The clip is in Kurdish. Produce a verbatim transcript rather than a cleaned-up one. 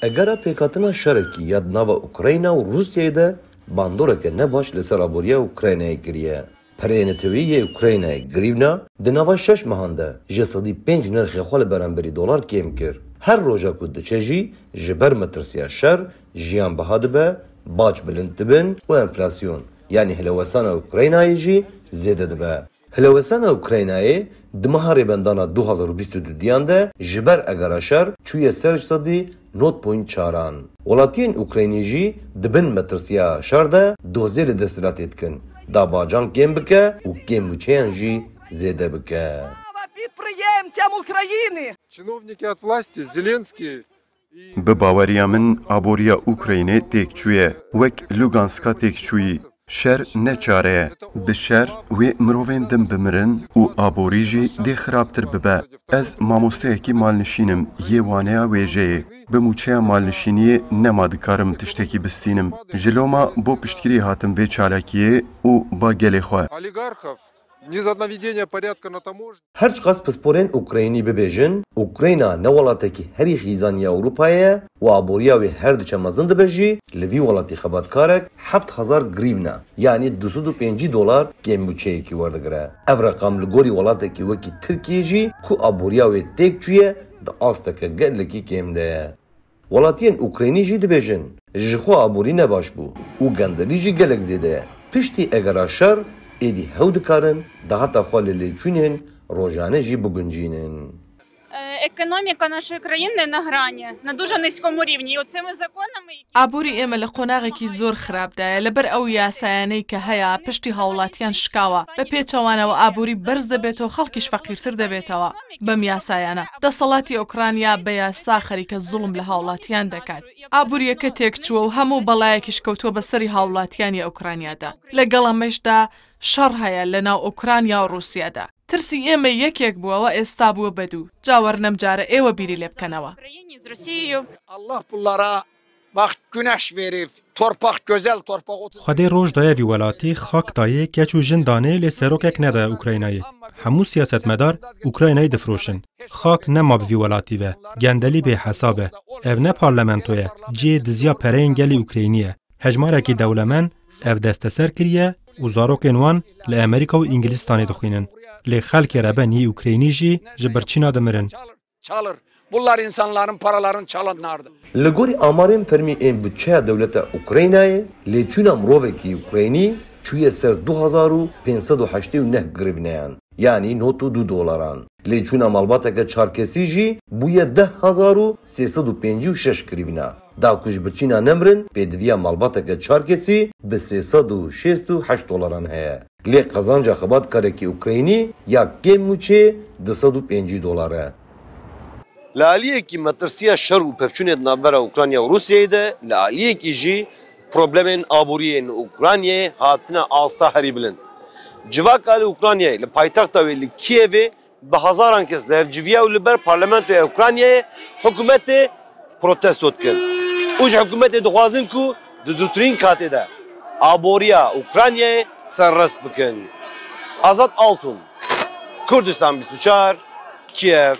Egera pêkhatina şerekî ya di nava Ukrayna û Rûsyayê de bandoreke nebaş li ser aboriya Ukraynayê kiriye. Pereyê neteweyî yê Ukraynayê, grîvna, di nava şeş mehan de ji sedî pênc nirxê xwe li beramberî dolar kêm kir. Her roja ku diçe jî ji ber metirsiya şer jiyan biha dibe, bac bilind dibin û enflasyon, yanî hilewesana Ukraynayê jî zêde dibe. Hilewesana Ukraynayê di meha Rêbendana du hazar û bîst û dudiyan de ji ber egera şer çûye ser ji sedî nod point çaran. Welatiyên Ukraynî jî di bin metirsiya şer de dozê li desthilatê dikin, da bacan kêm bike û kêmmûçeyan jî zêde bike. Слава підприємцям України! Чиновники от власти, Зеленский и Bi baweriya min, aboriya Ukraynê têk çûye, wek Luganska têk çûyî. Şer ne çare ye. Bi şer wê mirovên din bimirin û aborî jî dê xirabtir bibe. Ez mamosteyekî malnişîn im yê waneya wêjeyê. Bi mûçeya malnişîniyê nema dikarim tiştekî bistînim. Ji loma bo piştgirî hatim vê çalakiyê û ba gelê xwe. Олигархов, незаведение порядка на таможне. Her çiqas pisporên Ukraynî bibêjin, Ukrayna ne welatekî herî xîzan yê Ewropayê ye û aboriya wê her diçe mezin dibe jî, li vî welatî xebatkarek heft hezar grîvna, yanî du sed û pêncî dolar kêmmûçeyekî werdigire. Ev reqam li gorî welatekî wekî Tirkiyê jî ku aboriya wê têk çûye, di asteke gelekî kêm de ye. Welatiyên Ukraynî jî dibêjin, ji xwe aborî ne baş bû û gendelî jî gelek zêde ye. Piştî egera şer, êdî hew dikarin dahata xwe li lêçûnên rojane jî biguncînin. Е, економіка нашої країни на грані, на дуже низькому рівні. І оцими законами, які Aborî ême li qonaxekî zor xirab de ye, li ber ew yasayaney ke heye, piştî hawlatiyan şikawa. Bi pêçewanewe aborî berz dibêtewe, xelkî ji feqîrtir dibêtewe. Bem yasayana. Deselatî Ukrayna bi yasa xerîke zulm li hawlatiyan diket. Aboriyeke têk çûwe û hemû belayekî şikewtûwe bi serî hawlatiyan yê Ukrayna de. Li gela me jî de şer heye li nav Ukrayna û Rûsya de. Tirsî ême yekek bû, ewa êsta bûye bedû. Ca werinem care ê we bîrî lê bikenewa. Україні з Росією. Allah bunlara, bak, güneş verir, torpak, güzel torpak, otuz Xwedê roj daye vî welatî, xak dayê, keç û jin danê, lê serokek nedaye Ukraynayê. Hemû siyasetmedar Ukraynayê difiroşin. Xak nema bi vî welatî ve, gendelî bêhesab e. Ev ne parlamento ye, cihê diziya pereyên gelê Ukraynî ye. Hejmarekî dewlemend ev desteser kiriye û zarokên wan li Amerîka û Îngilîstanê dixwînin. Lê xelkê reben yî Ukraynî jî ji birçîna dimirin. Çalır. Bunlar insanların paralarını çalanlardı. Li gorî amarên fermî ên budçeya dewleta Ukraynayê, lêçûna mirovekî Ukraynî çûye ser du hezar û pênc sed û heştê û neh grivneyan, yanî nod û du dolaran. Lêçûna malbateke çarkesî jî bûye deh hezar û sê sed û pêncî û şeş grivna. Da ku ji birçîna nemirin, pêdiviya malbateke çarkesî bi sê sed û şêst û heşt dolaran heye. Lê qezanca xebatkarekî Ukraynî ya kêm mûçê du sed û pêncî dolar e. Li aliyekî metirsiya şer û pevçûnê di navbera Ukrayna û Rûsyayê de, li aliyekî jî problemên aboriyê yên Ukraynayê hatine asta herî bilind. Civaka li Ukraynayê, li paytexta wê li Kiyevê, bi hezaran kes li hev civiya û li ber parlamentoya Ukraynayê hikûmetê protesto dikin. Û ji hikûmetê dixwazin ku di zûtirîn katê de aboriya Ukraynayê serrast bikin. Azad Altun, Kurdistan bîst û çar, Kiev.